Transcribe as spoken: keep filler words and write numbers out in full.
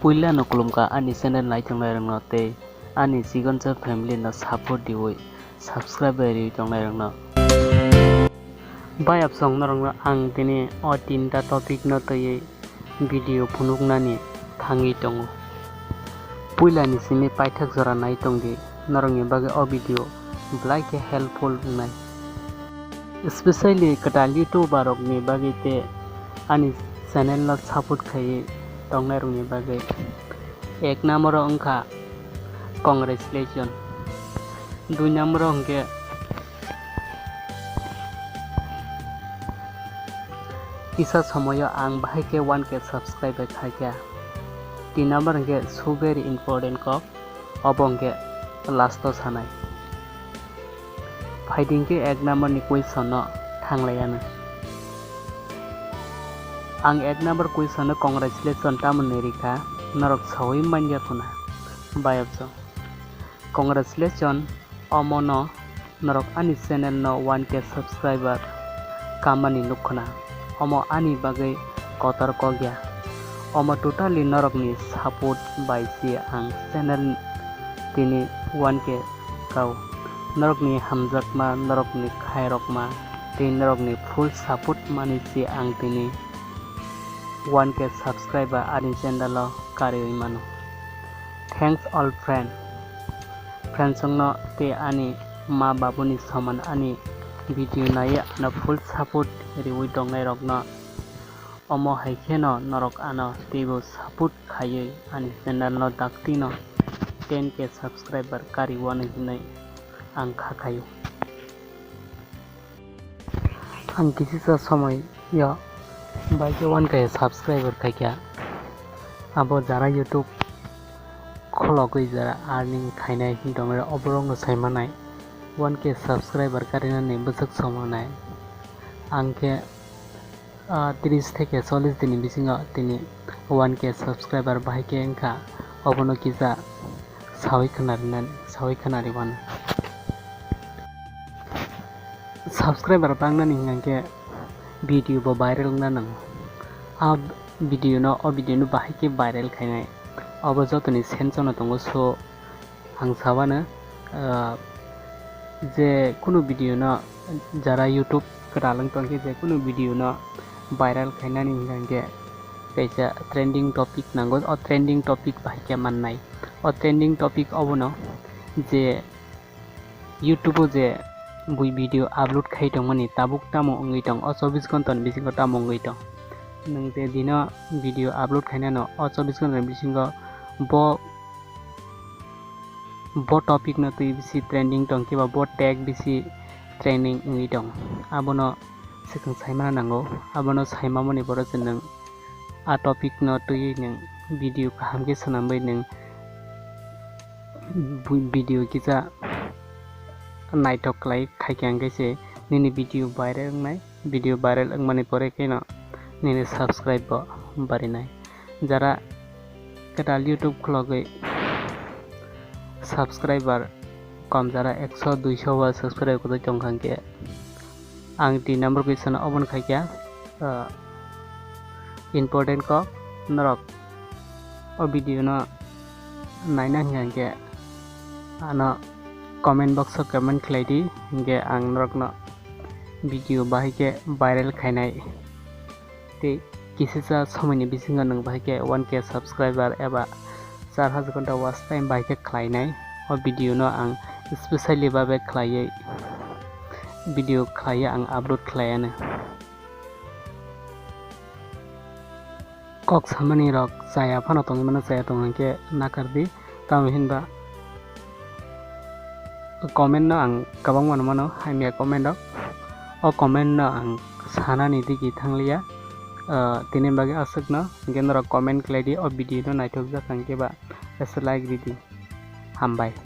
Puila no khulumkha ani channel naitongnai rokno tei ani Chikonsa family no support diwi subscribe bai riwi tongnai rokno. Bai absong norokno ang tini o tinta topic no twiwi video phunuknani thangwi tongo. Puilani simi paithak jora nai tongdi, norokni bagwi o video belai khe helpful wngnai. Especially kwtal YouTuber rokni bagwi tei ani channel no support khaiwi tongnai rokni bagwi. Ek number o wngkha congratulation, dui number o hwnkhe kisa somoyo ang bahai khe one K subscribe khaikha. Tin number hwnkhe so very important kok, obo hwnkhe last o sanai. Phaidi hwnkhe ek number ni question no thanglai ano. Ang ek number question no congratulation tamoni rikha, norok sawi manya khuna. Bayapso. Congratulation, omo no norok ani channel no one K subscriber kamani nukkha na. Omo ani bagwi kotor kok ya. Omo totally norokni support bai se ang channel tini one K kao. Norokni hamjakma, norokni khairokma tei norokni full support mani se ang tini one K subscriber ani channel o kariwi mano. Thanks all friend. Friends rokno tei ani ma babuni soman ani video naiwi ano full support riwi tongnai rokno. Omo hai kheno norok ano teibo support khaiwi ani channel no dakti no ten K subscriber kariwano hinwi ang kha khaio. Ang kisisa somoi yo bai khe one K subscriber khaikha. Abo jara YouTube khologwi jara earning khainai hinwi tongmani oborokno sai manai. One K subscriber karinani bwswk somonai. Ang khe, ah, tris theke chollis dini bisingo tini one K subscriber bahai khe wngkha. Obono kisa sawi khwnarinani, sawi khwnariwano. Subscriber bangnani hwnkhe video bo viral wngna nango. A video no, o video no bahai khe viral khainai. Obo jotoni sense no tongo, so ang sabano, ah, je kunu video no jara YouTube kwtal wng tongkhe je kunu video no viral khainani hwnkhe kaisa trending topic nango, o trending topic bahai khe mannai. O trending topic obono je YouTube o je bui video upload khai tongmani tabuk tamo wngwi tong, o chobbish ghonta ni bisingo tamo wngwi tong. Nwng je dino video upload khainano o chobbish ghonta ni bisingo bo, bo topic no twi bisi trending tong khe ba bo tag bisi trending wngwi tong, abono swkang saimana nango. Abono saimamani borok se nwng a topic no twiwi nwng video kaham khe swnamwi nwng bu-, video kisa naithok khlai khaikha hwnkhe se nini video viral wngnai, video viral wngmani pore kheno nini subscribe bo barinai. Jara kwtal YouTube khologwi subscriber kom jara ekso duiso ba subscribe kwtwi tongkha hwnkhe ang tin number khe sana open khaikha, ah, important kok norok o video no naina hwnkha hwnkhe ano comment box o comment khlai di, hwnkhe ang norokno video bahai khe viral khainai. Tei kisisa somoini bisingo nwng bahai khe one K subscriber eba char hajar ghonta watch time bahai khe khlainai. O video no ang specially babe khlaiwi video khlaiwi ang upload khlaianw. Kok samani rok chaya phano tongwi mano, chaya tong hwnkhe nakar di. Tamo hinba comment no ang kwbangma no mano, hamya comment rok. O comment no ang sanani digi thangliya. Ah, tini bagwi aswkno, hwnkhe norok comment khlai di, o video no naithok jak hwnkhe ba kaisa like ridi. Hambai.